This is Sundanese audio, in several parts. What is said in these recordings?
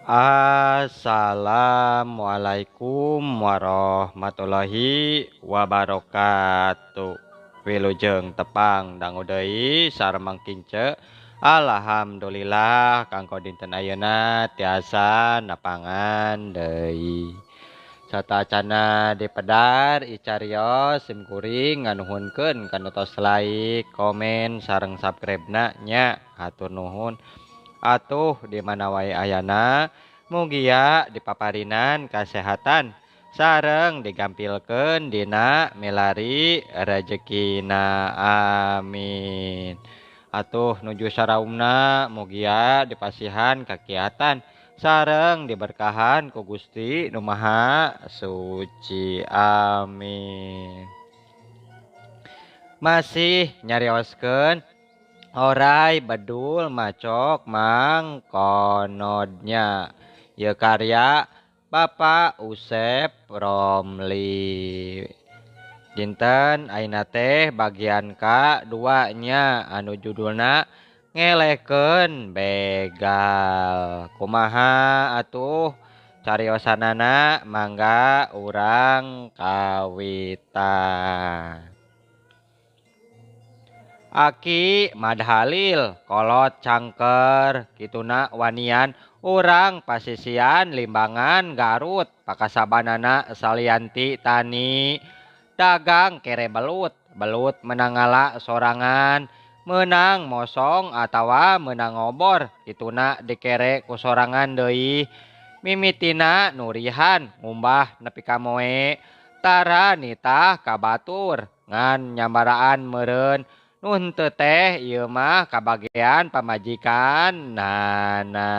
Assalamualaikum warahmatullahi wabarakatuh. Wilujeng tepang dangu deui sareng kince. Alhamdulillah kanggo dinten ayeuna tiasa napangan deui. Satacana dipedar icarios sim kuring nganuhunkeun kana tos like, komen sareng subscribe-na nya. Hatur nuhun. Atuh di mana wae ayana mugia dipaparinan kasehatan sareng digampilkeun dina milari rejekina, amin. Atuh nuju saraumna mugia dipasihan kakiatan sareng diberkahan ku Gusti Nu Maha Suci, amin. Masih nyarioskeun orai bedul macok Mang Konodnya, ieu karya Bapak Usep Romli. Dinten ayeuna teh bagian ka-2 nya anu judulna ngelehkeun begal. Kumaha atuh cariosanana, mangga urang kawitan. Aki Madhalil kolot cangker kituna wanian urang pasisian Limbangan Garut pakasabanana salianti tani dagang kere belut belut menangala sorangan menang mosong atawa menang ngobor kituna dikere ku sorangan deui mimitina nurihan ngumbah nepi ka moe tara nitah ka batur ngan nyambaraan meureun nu henteu teh ieu mah kabagean pamajikan nana.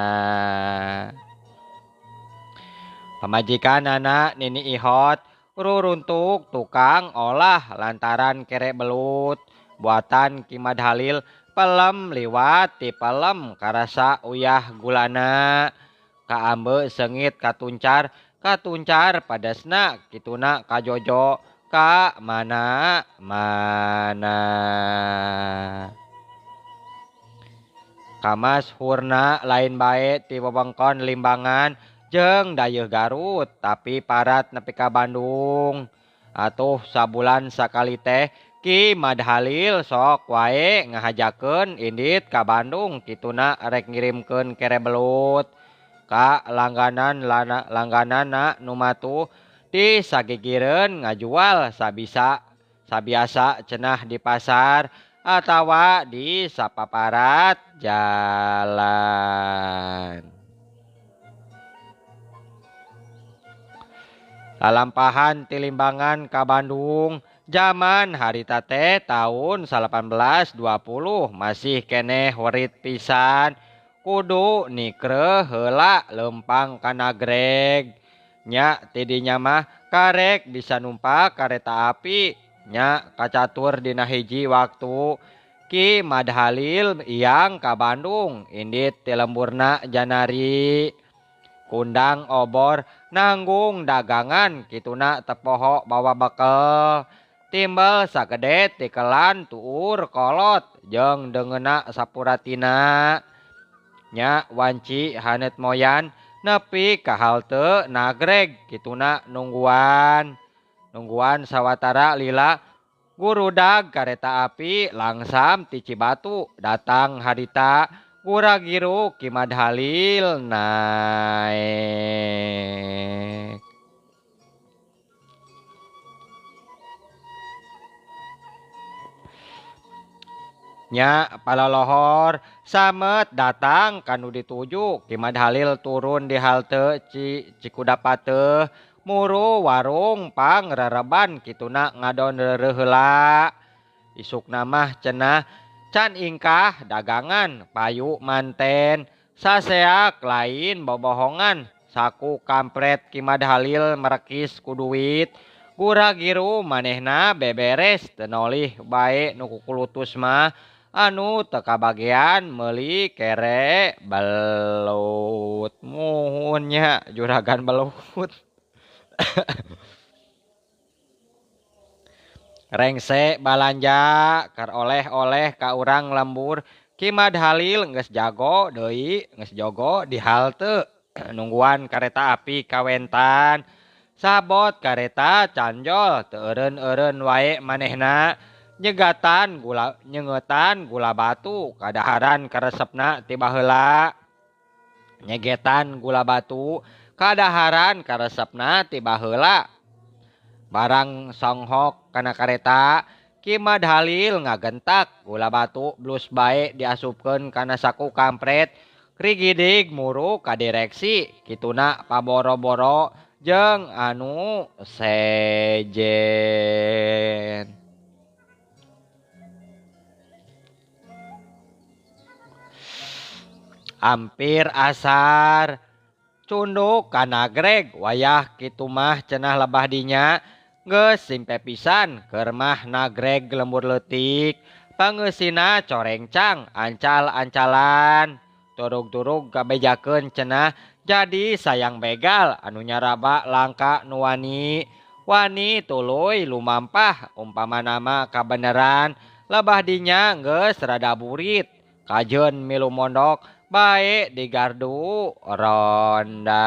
Pamajikan nana Nini Ihot ruruntuk tukang olah lantaran kere belut buatan Ki Madhalil pelem liwat ti pelem karasa uyah gulana kaambe seungit katuncar katuncar padasna kituna kajojo ka mana mana. Kamas hurna lain bae ti wewengkon Limbangan jeung dayeuh Garut tapi parat nepi ka Bandung. Atuh sabulan sakali teh Ki Madhalil sok wae ngahajakeun indit ka Bandung kituna rek ngirimkeun kere belut ka langganan lana, langgananna nu matuh di sagigireun ngajual sabisa sabiasa cenah di pasar atawa di sapaparat jalan. Lalampahan ti Limbangan ka Bandung zaman harita teh tahun 1820 masih keneh werit pisan kudu nikreuh heula leumpang ka Nagreg. Nya tidinya mah karek bisa numpak kareta api nya kacatur dina hiji waktu. Ki Madhalil iang ka Bandung indit ti lemburna janari kundang obor nanggung dagangan kituna tepoho bawa bekel timbel sagede tikelan tuur kolot jeung deungeuna sapuratina nya wanci haneut moyan nepi ka halte Nagreg kituna nungguan nungguan sawatara lila gurudag kareta api langsam ti Cibatu datang harita gura-giru Ki Madhalil naek. Nya palalohor samet datang kanu dituju Ki Madhalil turun di halte Cikudapateuh muru warung pang rereban kituna ngadon reureuh heula. Isukna mah cenah can ingkah dagangan payu manten saseak lain bobohongan saku kampret Ki Madhalil merekis ku duit gura-giru manehna beberes teu nolih bae nu kukulutus mah anu teu kabagean meuli kere belut. Muhun nya juragan belut. Rengse balanja keur oleh-oleh ka urang lembur Ki Madhalil geus jago deui geus jogo di halte. Nungguan kareta api kawentan. Sabot kareta canjol teu eureun-eureun wae manehna. Nyegatan gula nyengetan gula batu kadaharan karesepna ti baheula. Nyegetan gula batu kadaharan karesepna ti baheula. Barang songhok kana kareta Ki Mad Halil ngagentak gula batu blus bae diasupkeun kana saku kampret rigidig muru ka direksi kituna paboro-boro jeung anu sejen. Ampir asar cunduk ka nagreg wayah kitu mah cenah lebah dinya geus simpe pisan keur mah nagreg lembur leutik pangeusina corengcang ancal-ancalan turug-turug kabejakeun cenah jadi sayang begal anu nyaraba langka nu wani wani tuluy lumampah umpama nama kabeneran lebah dinya geus rada burit kajeun milu mondok bae di gardu ronda.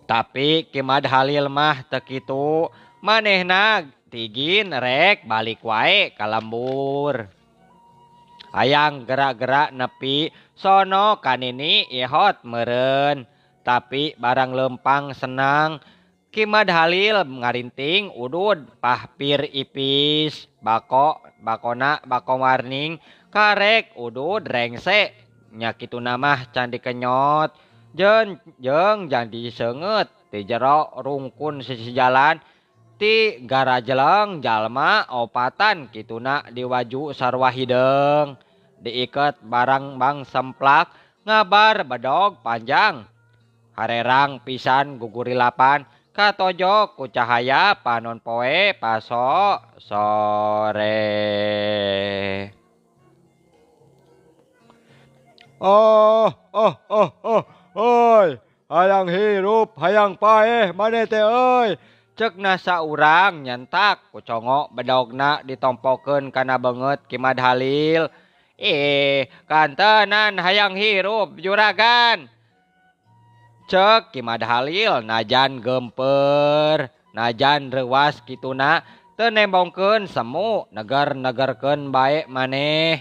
Tapi Ki Mad Halil mah teu kitu, manehna tigin rek balik wae ka lembur. Hayang gerak-gerak nepi sono kanini ihot meureun, tapi barang lempang senang Ki Mad Halil ngarinting udud pahpir ipis bako bakona bako warning karek udud rengse nya kituna mah can dikenyot jeung jeung jadi seungeut ti jero rungkun sisi jalan ti garajeleng jalma opatan kituna diwaju sarua hideung diiket barang bang semplak ngabar bedog panjang harerang pisan gugurilapan katojok ku cahaya panon poe paso sore. Oh oh oh oh oi, hayang hirup hayang paeh maneh teh euy. Ceukna saurang nyentak ku congok bedogna ditompokeun kana beungeut Ki Mad Halil. Ih, kantenan hayang hirup juragan. Ceuk Ki Mad Halil najan gemper, najan reuwas kituna teu nembongkeun semu neger-negerkeun bae maneh.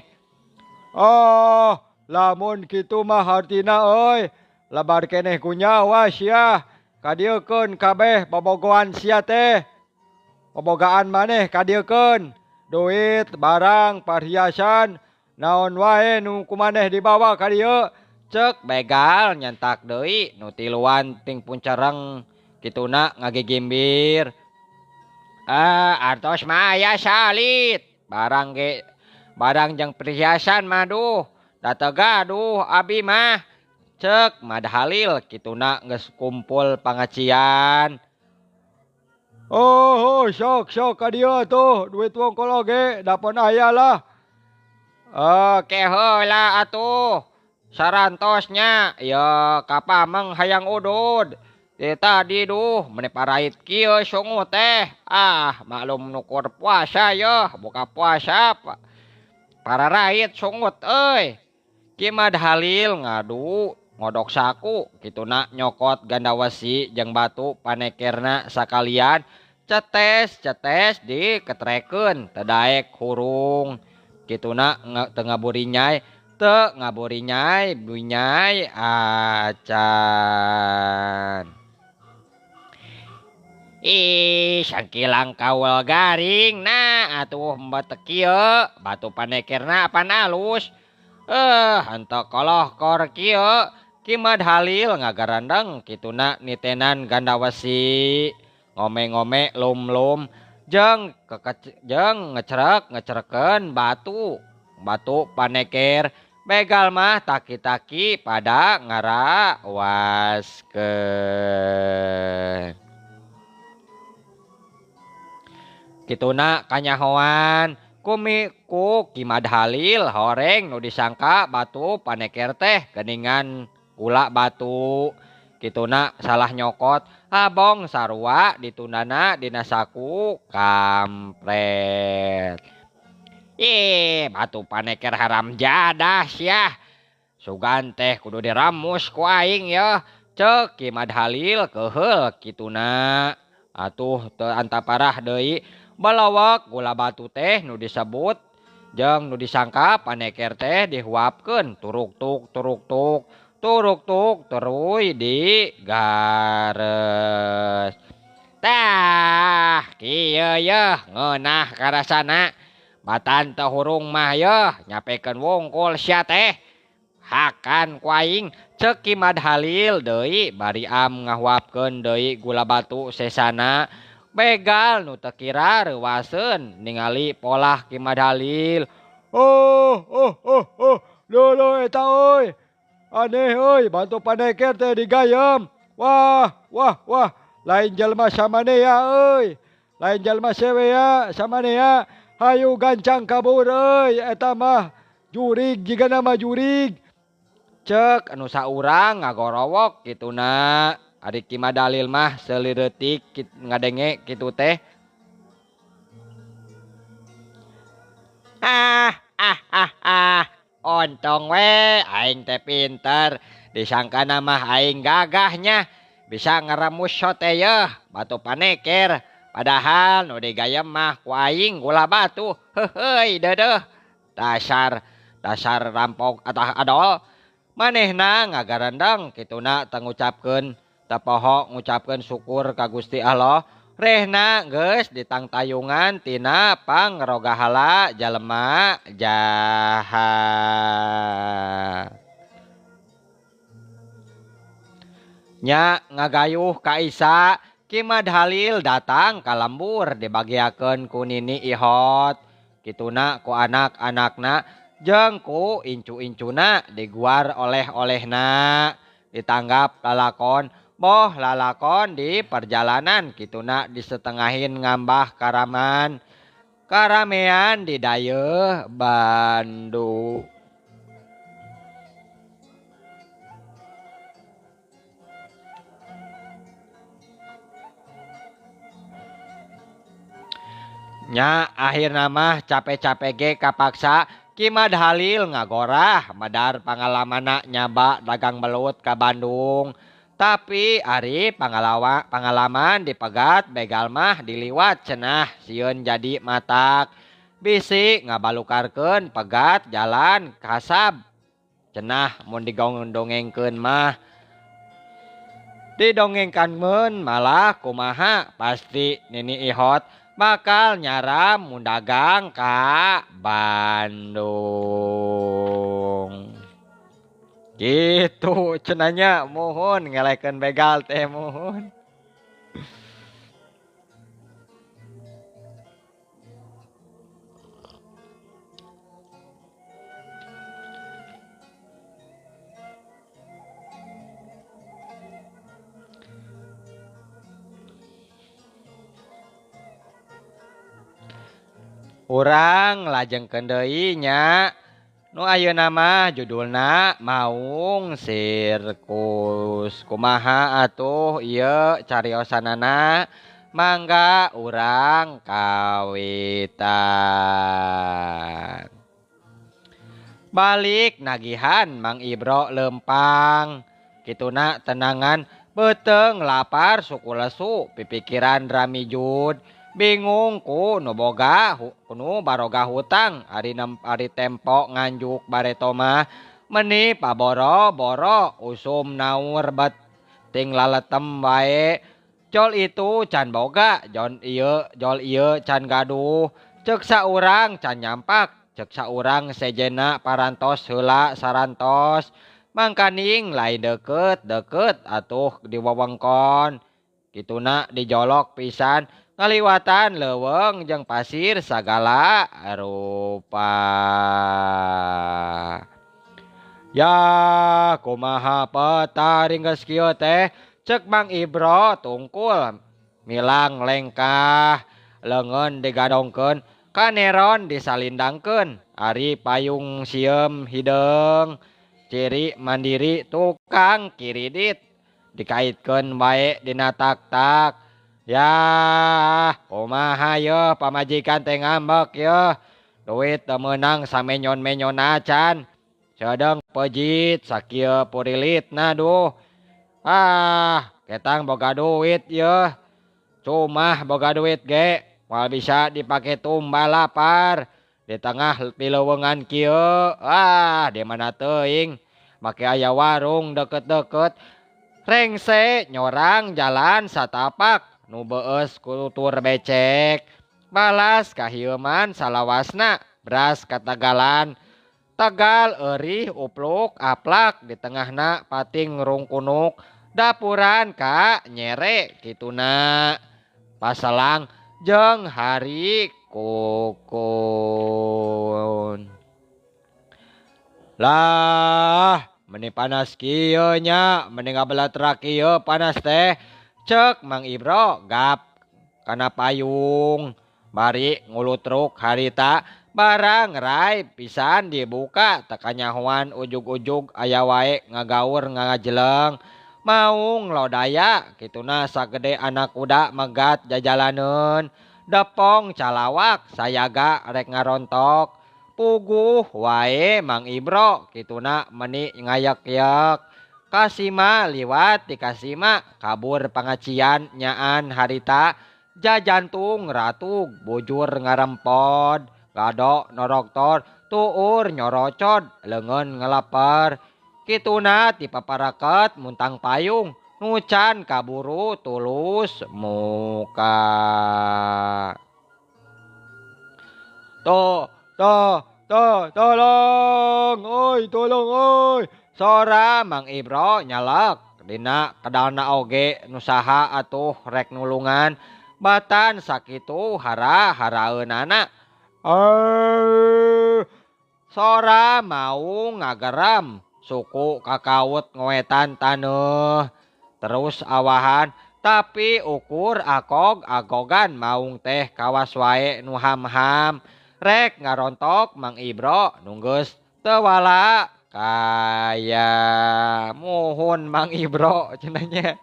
Oh, lamun kitu mah hartina euy, lebar keneh ku nyawa sia. Kadieukeun kabeh bobogohan sia teh. Bobogaan maneh kadieukeun, duit, barang, perhiasan, naon wae nu ku maneh dibawa ka dieu. Ceuk begal nyentak deui nu tiluan ting puncereng kituna ngagigimbir. Ah, artos mah aya salit. Barang ge barang jeung perhiasan mah duh, da teu gaduh abi mah. Ceuk Mad Halil kituna geus kumpul pangacian. Oh, oh sok sok ka dieu atuh duit wong kolo ge dapon aya lah. Oke heula atuh. Sarantosnya ya kapameng hayang udud. Ti tadi duh meni parait kieu sungu teh. Ah, maklum nukur puasa yeuh, buka puasa pararait sungut euy. Ki Mad Halil ngadu ngodok saku kituna nyokot gandawesi jeung batu panekerna sakalian cetes-cetes diketrekeun teu daek hurung kituna teu ngaburinyai teu ngaburinyai bunyai acan. Ih, sangkilang kaul garing nah atuh mbet kieu batu panekerna apan alus. Henteu koloh kor kieu. Ki Mad Halil ngagarandeng kituna nitenan gandawesi ngome-ngome lum-lum jeung jeung ngecrek-ngecrekeun batu batu paneker begal mah taki-taki pada ngarawaskeun. Kituna kanyahoan kumi ku Ki Mad Halil horeng nu disangka batu paneker teh geuningan gula batu kituna salah nyokot abong sarua ditundana dina saku kampret. Ih, batu paneker haram jadah sia. Sugan teh kudu diramus ku aing yeuh. Ceuk Ki Mad Halil keuheul kituna. Atuh teu antaparah deui balawak gula batu teh nu disebut jeung nu disangka paneker teh dihuapkeun turuktuk turuktuk turuktuk teruy digares. Tah kieu yeuh ngeunah karasana. Batan teu hurung mah yeuh nyapekeun wungkul sia teh. Hakan ku aing ceuk Ki Mad Halil deui bari am ngahuapkeun deui gula batu sesana. Begal nu teu kira reuwaseun ningali polah Ki Mad Halil. Oh oh oh oh, leuloh eta euy. Aneh euy, batu paneker teh digayem. Wah wah wah, lain jelema samanea euy. Lain jelema sewea samanea. Hayu gancang kabur euy, eta mah jurig jigana mah jurig. Ceuk anu saurang ngagorowok kituna. Ari Ki Mad Halil mah seuleutik ngadenge kitu teh. Ah ah ah ah, ontong we aing teh pinter. Disangkana mah aing gagahnya bisa ngeremus sote yeuh batu paneker. Padahal nu digayem mah ku aing gula batu. Heuheuy deudeuh. Dasar dasar rampok atah adol. Manehna ngagarendeng kituna teu ngucapkeun teu poho ngucapkeun syukur ka Gusti Allah. Rehna geus ditangtayungan tina pangrogahala jalema jahat. Nya ngagayuh ka Isa, Ki Mad Halil datang ka lembur dibagiakeun ku Nini Ihot. Kituna ku anak-anakna jeung ku incu-incuna diguar oleh-olehna. Ditanggap lalakon, boh lalakon di perjalanan kituna disetengahin ngambah karaman. Karamean di dayeuh Bandung. Nya akhirna mah capek-capek ge kapaksa Ki Mad Halil ngagorah madar pangalamanna nyaba dagang belut ka Bandung. Tapi ari pangalaman dipegat begal mah diliwat cenah sieun jadi matak. Bisi ngabalukarkeun pegat jalan kasab cenah mun digongdongengkeun mah. Didongengkan mun malah kumaha pasti Nini Ihot bakal nyaram mun dagang ka Bandung. Gitu cenanya muhun ngelekeun begal teh muhun. Urang lajengkeun deui nya. Nu ayeuna mah judulna Maung Sirkus. Kumaha atuh ieu cariosanana? Mangga urang kawitan. Balik nagihan Mang Ibro lempang. Kituna tenangan beuteung lapar suku lesu pipikiran ramijud. Bingung ku nu boga nu baroga hutang ari ari tempo nganjuk bareto mah meni paboro-boro usum naur bet ting laletem wae. Jol itu can boga jon ieu jol ieu can gaduh. Ceuk saurang can nyampak ceuk saurang sejena parantos heula sarantos. Mangkaning lain deukeut-deukeut atuh di wewengkon. Kituna dijolok pisan ngaliwatan leuweung jeung pasir sagala rupa. Ya kumaha peta ringgeus kieu teh ceuk Mang Ibro tungkul milang lengkah leungeun digadongkeun kaneron disalindangkeun ari payung sieum hideung ciri mandiri tukang kiridit dikaitkeun wae dina tak-tak. Ya kumaha yeuh pamajikan teh ngambek yeuh Duit teu meunang samenyon-menyon acan. Sedeng pejit sakieu purilitna duh. Ah, ketang boga duit yeuh. Cumah boga duit ge moal bisa dipake tumbal lapar di tengah pileuweungan kieu. Ah, di mana teuing make aya warung deket-deket. Rengse nyorang jalan satapak nu beus kulutur becek. Balas kahieuman salawasna bras katagalan. Tegal eurih upluk aplak di tengahna pating rungkunuk dapuran ka nyere kituna. Paselang jeung hari kukun. Lah, meni panas kieu nya, meni ngabeletrak kieu panas teh. Cek Mang Ibro gap kana payung. Bari ngulutruk harita barang rai pisan dibuka tekanyahoan ujug-ujug aya wae ngagaur ngajeleng. Maung lodaya kituna sagede anak kuda megat jajalaneun. Depong calawak sayaga rek ngarontok. Puguh wae Mang Ibro kituna meni ngayek-yek. Kasima liwat di kasima kabur pangacian nyaan harita. Jajantung ratug bujur ngarempod. Gado noroktor tuur nyorocod leungeun ngelapar. Kituna ti paparaket muntang payung nucan kaburu tulus muka. To to to tolong oi tolong oi. Sora Mang Ibro nyalek dina kedalna oge nu saha atuh rek nulungan. Batan sakitu hara-haraeunana. Sora maung ngageram suku kakaut ngoetan taneuh. Terus awahan tapi ukur akog agogan maung teh kawas wae nu ham-ham. Rek ngarontok Mang Ibro nunggeus teu wala kaya muhun Mang Ibro cenah nya.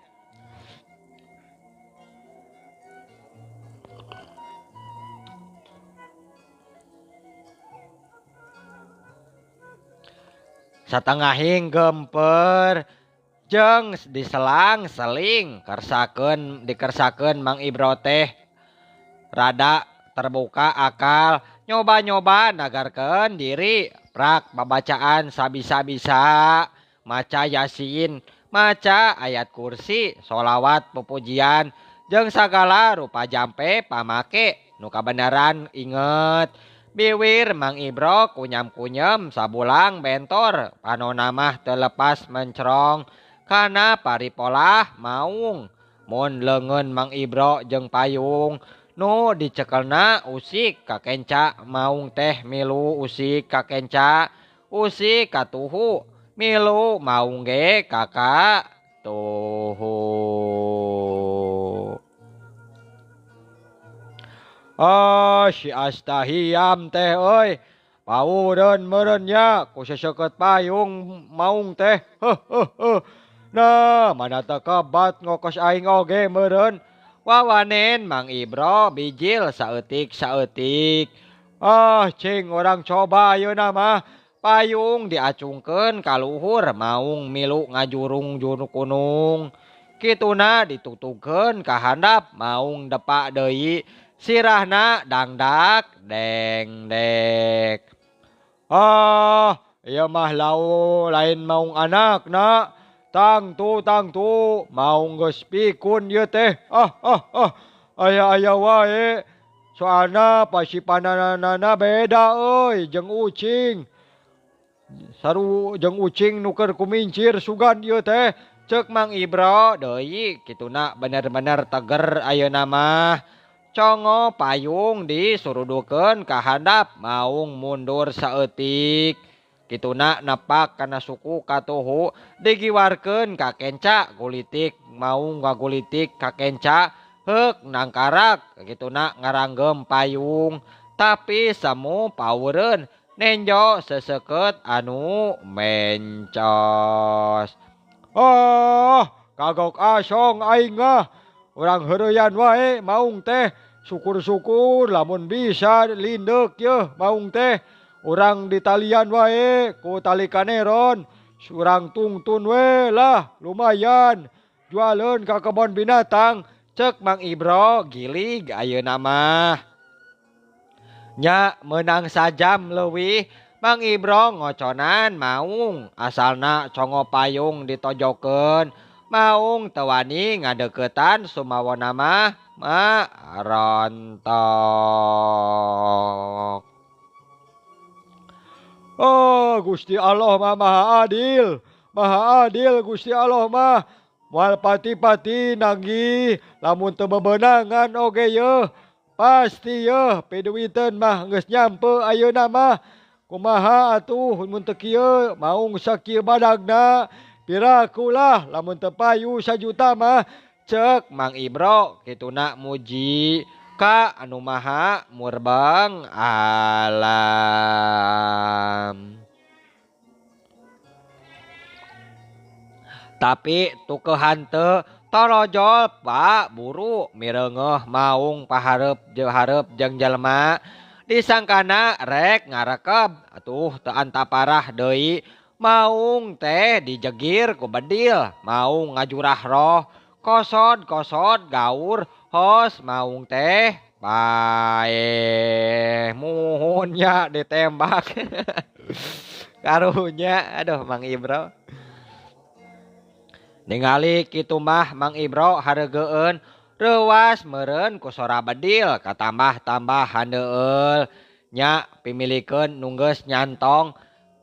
Satengahing gemper jeung diselang seling kersakeun dikersakeun Mang Ibro teh rada terbuka akal nyoba-nyoba nagarkeun diri prak babacaan sabisa-bisa maca yasin maca ayat kursi sholawat pupujian jeung sagala rupa jampe pamake nu kabeneran inget. Biwir Mang Ibro kunyam-kunyam sabulang bentor panona mah teu lepas mencrong kana paripolah maung. Mun leungeun Mang Ibro jeung payung nu dicekelna usik kakenca maung teh milu usik kakenca usik katuhu milu maung ge kakak tuhu. Ah, si Astahiam teh euy. Paureun meureun nya ku seseukeut payung maung teh. Heuh heuh heuh. Nah, mana teu kebat ngokos aing oge meureun. Wawanen Mang Ibro bijil saeutik-saeutik. Ah, cing urang coba ayeuna mah. Payung diacungkeun ka luhur maung milu ngajurung juru kunung. Kituna ditutugkeun ka handap maung depak deui. Sirahna dangdak dengdek. Ah, ieu mah lau lain maung anakna. Tangtu tangtu maung geus pikun ieu teh. Ah ah ah. Aya-aya wae. Soalna pasipananana beda euy jeung ucing. Saru jeung ucing nu keur kumincir sugan ieu teh. Ceuk Mang Ibro deui kituna bener-bener teger ayeuna mah. Congo payung disurudukeun ka handap maung mundur saeutik. Kituna nepak kana suku katuhu digiwarkeun ka kenca gulitik maung ngagulitik ka kenca heuk nangkarak kituna ngaranggem payung tapi semu paureun nenjo seseukeut anu mencos. Oh, kagok asong aing mah. Urang heureuyan wae maung teh. Syukur-syukur lamun bisa lindeuk yeuh maung teh. Urang ditalian wae ku tali kaneron. Surang tungtun we lah lumayan. Jualeun ka kebon binatang. Cek Mang Ibro gilig ayeuna mah. Nya meunang sajam leuwih Mang Ibro ngoconan maung asalna congo payung ditojokeun. Maung teu wani ngadeukeutan sumawona mah marontok. Oh Gusti Allah mah maha adil. Maha adil Gusti Allah mah. Moal pati-pati nagih lamun teu bebenangan oge yeuh. Pasti yeuh piduiteun mah geus nyampe ayeuna mah. Kumaha atuh mun teu kieu maung sakieu badagna. Piraku lah lamun teu payu sajuta mah. Cek Mang Ibro kituna muji ka anu maha murbeng alam. Tapi tukeuhan teu torojol Pak Buru mireungeuh maung pahareup jeung hareup jeung jelema disangkana rek ngarekeb atuh teu antaparah deui. Maung teh dijegir ku bedil, maung ngajurah roh, kosod-kosod gaur, hos maung teh paeh muhunnya ditembak. Karunya aduh Mang Ibro. Ningali kitu mah Mang Ibro hareugeun reuwas meureun ku sora bedil katambah-tambah handeueul nya pimilikeun nu geus nyantong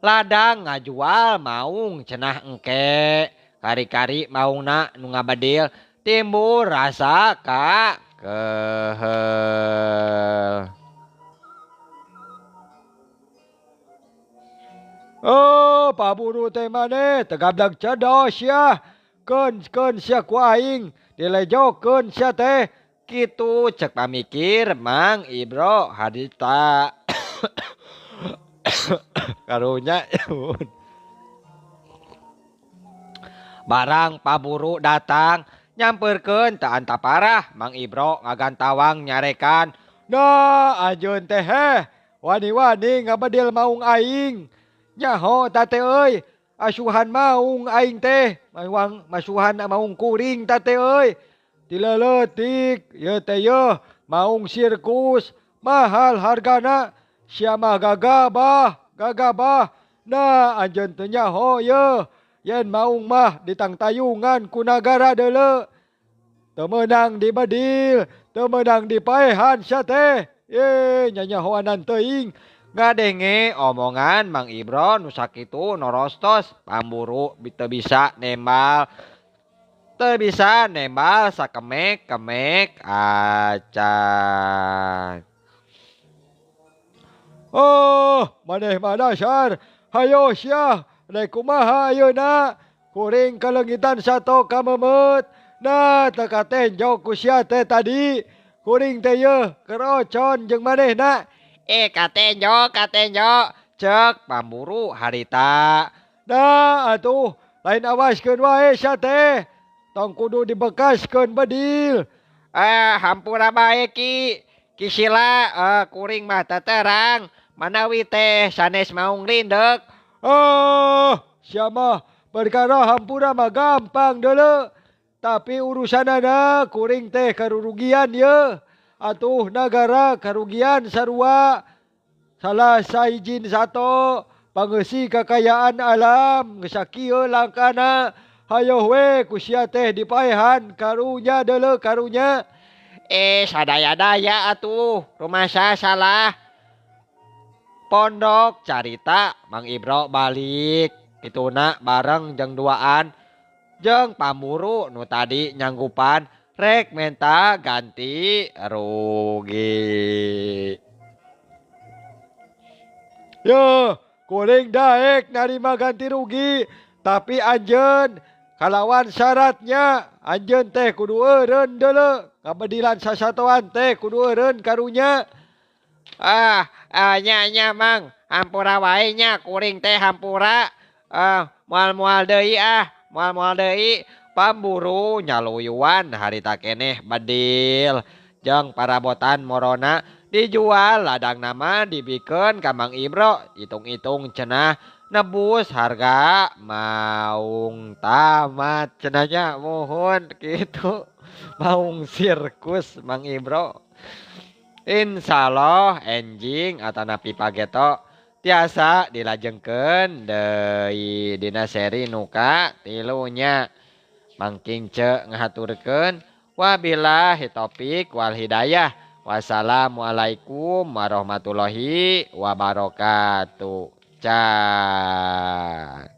ladang ngajual maung cenah engke. Kari-kari maungna nu ngabedil timbul rasa ka kehel. Oh, paburu teh maneh tegabdag cedos ya. Keun sia ku aing dilejokeun sia teh. Kitu cek pamikir Mang Ibro harita. Karunya barang paburu datang nyamperkeun teu antaparah Mang Ibro ngagantawang nyarekan. Nah anjeun teh heh wani-wani ngabedil maung aing. Nyaho tate euy asuhan maung aing teh masuhan maung kuring tate euy. Tileuletik ieu teh yeuh maung sirkus mahal hargana. Sia mah gagabah. Nah anjeun teu nyaho yeuh yen maung mah ditangtayungan ku nagara deuleu. Teu meunang dibedil, teu meunang dipaehan sia teh. Ye nyanyahoanan teuing. Ngadenge omongan Mang Ibro nu sakitu norostos pamburu teu bisa nembal. Teu bisa nembal sakemek-kemek acan. Oh, maneh mah dasar. Hayo sia, rek kumaha ayeuna? Kuring kaleungitan sato ka memeut. Nah, teu katenjok ku sia teh tadi. Kuring teh yeuh kerocon jeung manehna. Katenjok. Cek pamburu harita. Nah, atuh lain awaskeun wae sia teh. Tong kudu dibekaskeun bedil. Hampura bae ki. Kisila kuring mah teterang. Manawi teh sanes maung lindeuk. Oh, sia mah perkara hampura mah gampang deuleu. Tapi urusanana kuring teh karurugian ye. Atuh nagara karugian sarua. Salah saijin sato pangeusi kakayaan alam geus sakieu langkana. Hayoh we ku sia teh dipaehan karunya deuleu karunya. Sadaya-daya atuh rumasa salah. Pondok carita Mang Ibro balik kituna bareng jeung duaan jeung pamburu nu tadi nyanggupan rek menta ganti rugi. Yo, kuring daek narima ganti rugi, tapi anjeun kalawan syaratnya anjeun teh kudu eureun deuleu, kabedilan sasatoan teh kudu eureun karunya. Nya Mang, hampura wae nya kuring teh hampura. Moal-moal deui moal-moal deui. Pamburu nyaluyuan harita keneh bedil. Jeung parabotan morona dijual ladangna mah dibikeun ka Mang Ibro hitung-hitung cenah nebus harga maung tamat cenah nya muhun kitu maung sirkus Mang Ibro. Insyaallah enjing atanapi pageto tiasa dilajengkeun deui dina seri nu katilu nya. Mangking ce ngahaturkeun wabillahi taufik wal hidayah. Wassalamualaikum warahmatullahi wabarakatuh. Cak.